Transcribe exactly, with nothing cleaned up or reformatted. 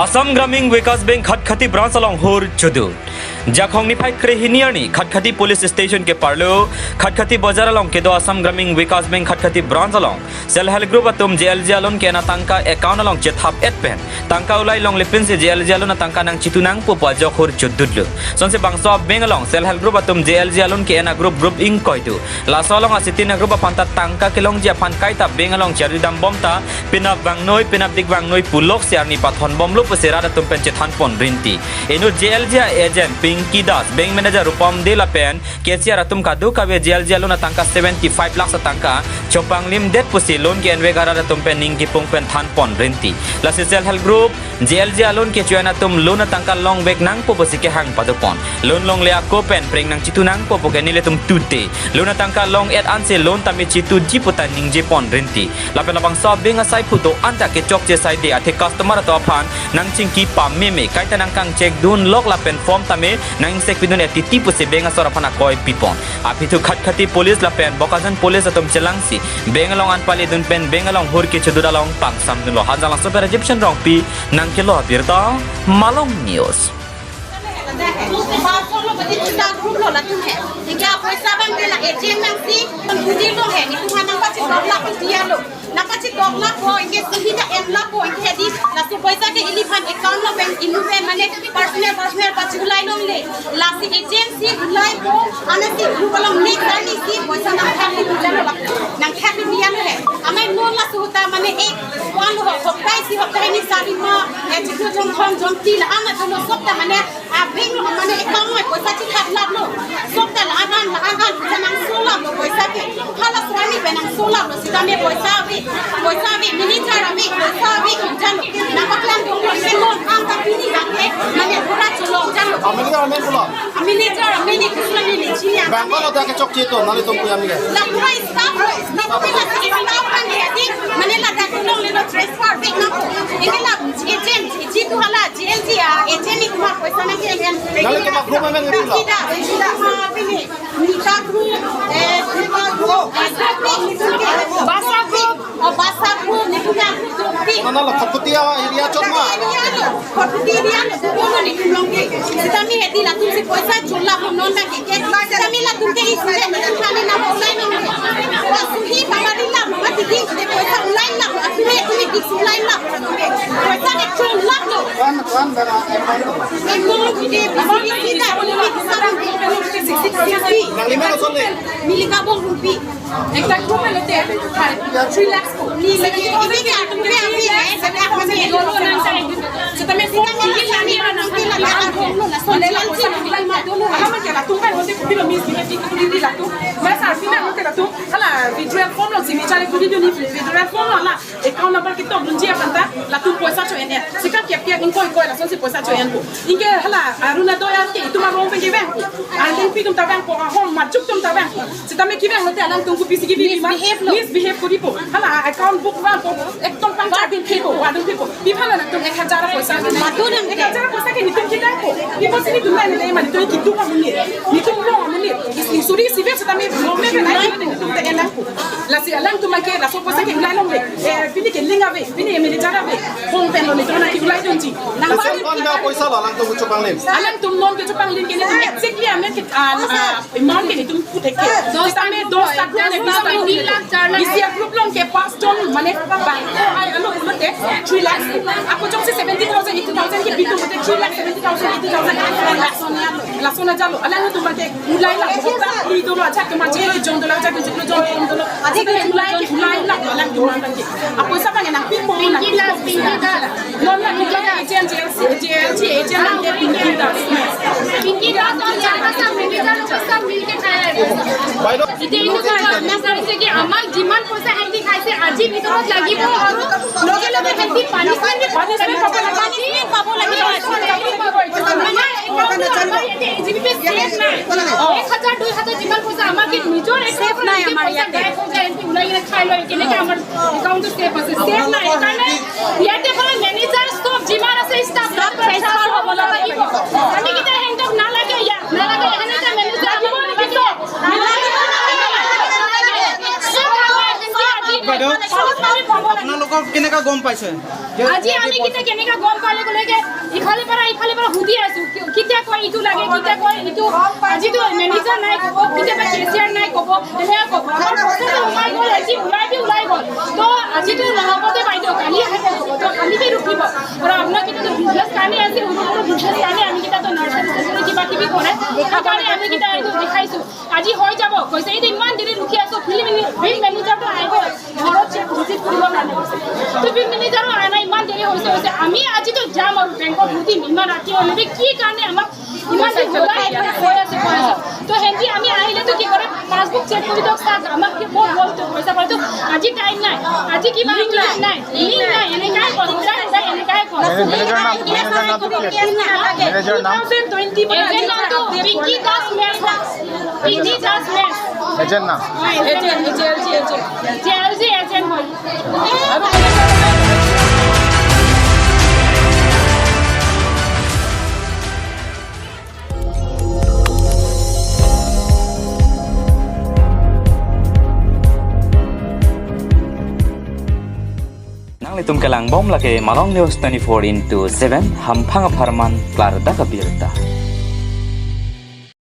Assam Gramin Vikas Bank Khatkhati branch along hur chodut. Jakhong niphai krehini arni Khatkhati Police Station ke arlo Khatkhati Bazar along kedo Assam Gramin Vikas Bank Khatkhati branch along Self Help Group atum J L G a loan ke-en atangka account along chethap-et pen tangka ulai longle pinsi J L G a loan atangka nangchitu nangpo pu ajok hur chodutlo. Sonsi bangso a-bank along Self Help Group atum J L G a loan ke-en a-group group ingkoi do. Laso along asitin a-group aphan ta tangka kelongji aphan kaita bank along charli dambom ta penap vangnoi, penapdik vangnoi puloksi arni pathonbomlo pusi rat atum pen chethanpon rinti. Inut J L G a-agent Pinky Das, bank manager Rupam De lapen cashier atum kadokave J L G a loan atangka seventy-five lakhs atangka chopanglimdet pusi loan ke-envek arat atum pen ning kipung pen thanpon rinti. Lasi Self Help Group J L G a loan kecho-en atum loan atangka longvek nangpo pusi kehang padopon. Loan longle ako pen pring nangchitu nangpo pu ke nelitum tute. Loan atangka long-et ansi loan tame chituji pu ta ningjepon rinti. Lapen labangso a-bank asai phu do-an ta kechokche saide athe customer atum aphan nangchingki pameme kaita nangkangchek dunlok lapen form tame nang-ingsekpidun-et titi pusi bank asor aphan akoi pipon. Aphi thu Khatkhati Police lapen Bokajan Police atum chelangsi bank along an paledun pen bank along hur kechodut along pangsamdunlo. Hanjanglangso pen Egyptian Rongpi nangkelo abirta, Malong News. Nangpachidok lapo, anke sumita en lapo, anke hedi, laso poisa ke iliphan account lo pen, inut pen mane personal, personal pachulai longle. Lasi agency ulaipo, anasi group along mix arnisi poisa nangthakli biya lo, nangthakli biya lo he. Amei non laso ahut ta mane ek, one ho, hopta isi hopta hini sarima, eh, chiklo jong thom jong ti la, ama dono sopta mane, a-bank lo mane account lo poisa chithap laplo. Sopta la ahan, la ahan, poisa nangso laplo poisa ke. Hala so arni pen nangso laplo, sitame poisa ave, poisa ave, manager ave, poisa ave, jalo. Nangpaklang donglo, si non, ang ta pini, ang ke, mane pura cholo, jalo. Ameni ka amen pula. Ameni jar, ameni kusla, ameni chini, ameni. Bang ko lo ta kechokche do, nelitum pu yam ke. La pura staff lo, staff lo, la staff kan dia di, mane la ta kulong le lo transfer back na ko. Ini la agent, jitu hala, J L G a, agent ni kuma poisa nangke-en. Nelitum a-group amen ke pula. Sida, sida, ma, ini, Nita group, eh, Nita group, eh, Basa group. Oh, Basa group, nelitum a-group dongpi. Mana lo, Khatkhati area chot ma? Khatkhati area lo, Khatkhati area lo, kono nelitum longke. Sitame hedi latum si poisa chola ko non na ke ke. Sitame latum ke isi le, nelitum kali na poisa nong ke. Laso hi pamari la, mama tiki, de poisa ulai la, atum ke tumi tiki ulai la. Poisa ke chola lo. One, one bara amount. Amount ke, amount ke, amount ke, sixty, sixty. Nang lima lo sole. Milika bong rupi. Ekta group lo te, three lakhs ko. Seventy thousand ke atum ke free, eh, seventy thousand ke dolo nang sai. Sitame ko kili lani mana ko. Laso le la ko sa kila ma dolo. Hala ma ke latum kan hote ko pilo misbehave kuli di latum. Masa sina hote latum. Hala withdrawal form lo signature kuli duni withdrawal form lo la. Account number ketok dunji aphan ta latum poisa cho-en-et. Sika kep kep ingkoi ingkoi lasonsi poisa cho-enpo. Anke hala Arunodoi ke itum arong pen kevang. Arleng pi atum ta vangpo, ahom majok atum ta vangpo. Sitame kevang lote alangtum kopisi kebi ma. Misbehave lo. Misbehave koripo. Hala account book vangpo. Ekdom pangchar bin pipo, wadun pipo. Pi aphan alangtum ek hajar poisa. Madu nang ek hajar poisa ke nelitum kedangpo. Pi apotsi nelitum nang nang ma nelitum kitu amonit. Nelitum long amonit. Isi suri sibe sitame long me na nelitum ta enangpo. Lasi alangtum ke laso poisa ke ulai longle. Eh, pini ke link ave, pini ke manager ave. Hong pen lo nelitum nang ke ulai dunji. Lasi kon da poisa lo alangtum chopanglim. Alangtum non ke chopanglim ke nelitum exactly amen ke, ah, ah, amount ke nelitum put ke. Dos lakh, dos lakh, dos lakh, tin lakh, char lakh. Isi a-group along ke pas jon mane bang ko ai alo ulo te three lakhs. Ako jongsi seventy thousand, eighty thousand ke bitum te three lakh, seventy thousand, eighty thousand, eighty lakh. Lason ajalo. Alangtum ke ulai la, hopta phli dolo, ajat atum ajat ke jon dolo, ajat ke jon dolo. Ajat ke ulai ke ulai la, alangtum ke. Apoisa abang nangpipo, Pinky Das, nangpipo. Pinky Das. Non la, Pinky Das. Agent, J L C, J L C, agent nang ke Pinky Das. Pinky Das, और चार का सब मिलके, सब मिलके खाया है। বাইদেউ। এতিয়া এনেকুৱা হয়, আমাৰ ছাৰ হৈছে কি, আমাক যিমান পইচা সিহঁতি খাইছে, আজি ভিতৰত লাগিব আৰু লগে লগে সিহঁতি পানিচমেণ্ট পাব, পানিচমেণ্ট পাব লাগে। আমাৰ একাউণ্টটো আমাৰ ইয়াতে এ জি পি পে ছেফ নাই। এক হাজাৰ, দুই হাজাৰ যিমান পইচা আমাৰ কি নিজৰ একাউণ্টৰ পৰা নাই, আমাৰ ইয়াতে গাইব হৈ যায়, সিহঁতি ওলাই কিনে খাই লয়, কেনেকে আমাৰ একাউণ্টটো ছেফ আছে? ছেফ নাই, সেইকাৰণে ইয়াতে পৰা মেনেজাৰ ষ্টফ যিমান আছে, ষ্টাফ বিলাক ট্ৰেন্সফাৰ হ'ব লাগিব। আমি কেতিয়া সিহঁতক নালাগে ইয়াত, নালাগে, সেনেকে মেনেজাৰ লাগিব, লাগিব। চব আমাৰ আজি বাইদেউ। আপোনালোকক কেনেকা গম পাইছে? আজি আমি কেতিয়া কেনেকা গম পালে ক'লে যে ইফালে পৰা ইফালে পৰা সুধি আছো, কি- কেতিয়া কয় ইটো লাগে, কেতিয়া কয় ইটো। আজিতো মেনেজাৰ নাই ক'ব, কেতিয়াবা কেচিয়াৰ নাই ক'ব, এনেকা ক'ব। আমাৰ পইচাটো সোমাই গ'ল, আজি ওলাই দি ওলাই গ'ল। তো আজিতো নহ'ব দে বাইদেউ, কালি আহিব ক'ব। তো কালি কি ৰখিব? আৰু আপোনাৰ কিন্তু বিজনেছ কাৰণে আছে, সৰু সৰু বিজনেছ কাৰণে আমি কেতিয়া তো নাৰ্চাৰী চাৰ্চাৰী কিবা কিবি কৰে, সেইকাৰণে আমি কেতিয়া এইটো দেখাইছো। আজি হৈ যাব কৈছে, এই ইমান দেৰি ৰখি আছো, ফিল্ড মেনে- ফিল্ড মেনেজাৰটো আহিব, ঘৰত চেক ভিজিট কৰিব কাৰণে কৈছে। তো ফিল্ড মেনেজাৰো অহা নাই, ইমান দেৰি হৈছে হৈছে। আমি আজিতো যাম আৰু বেংকত সুধিম, ইমান ৰাতি হ'লে কি কাৰণে আমাক ইমান দেৰি ওলাই ইমান হৈ আছে, কৈ আছে। তো হেঁতি আমি আহিলেতো কি কৰে, পাছবুক চেক কৰি দিয়ক ছাৰ, আমাক কি ক'ত গ'ল তো পইচা পাইতো, আজি টাইম নাই, আজি কিবা লিংক নাই, লিংক নাই, এনেকাই কয়, উল্টাই উল্টাই এনেকাই কয়। মেনে- মেনেজাৰ নাম, মেনেজাৰ নামটো কি আছিল? মেনেজাৰ নাম? এজেণ্ট নামটো পিংকি দাস মেছ। পিংকি দাস মেছ। এজেণ্ট নাম? এজেণ্ট, জে এল জি এজেণ্ট। জে এল জি এজেণ্ট হয়। Nanglitum kelang bom lake Malong News twenty-four into seven, hamphang apharman klardak abirta.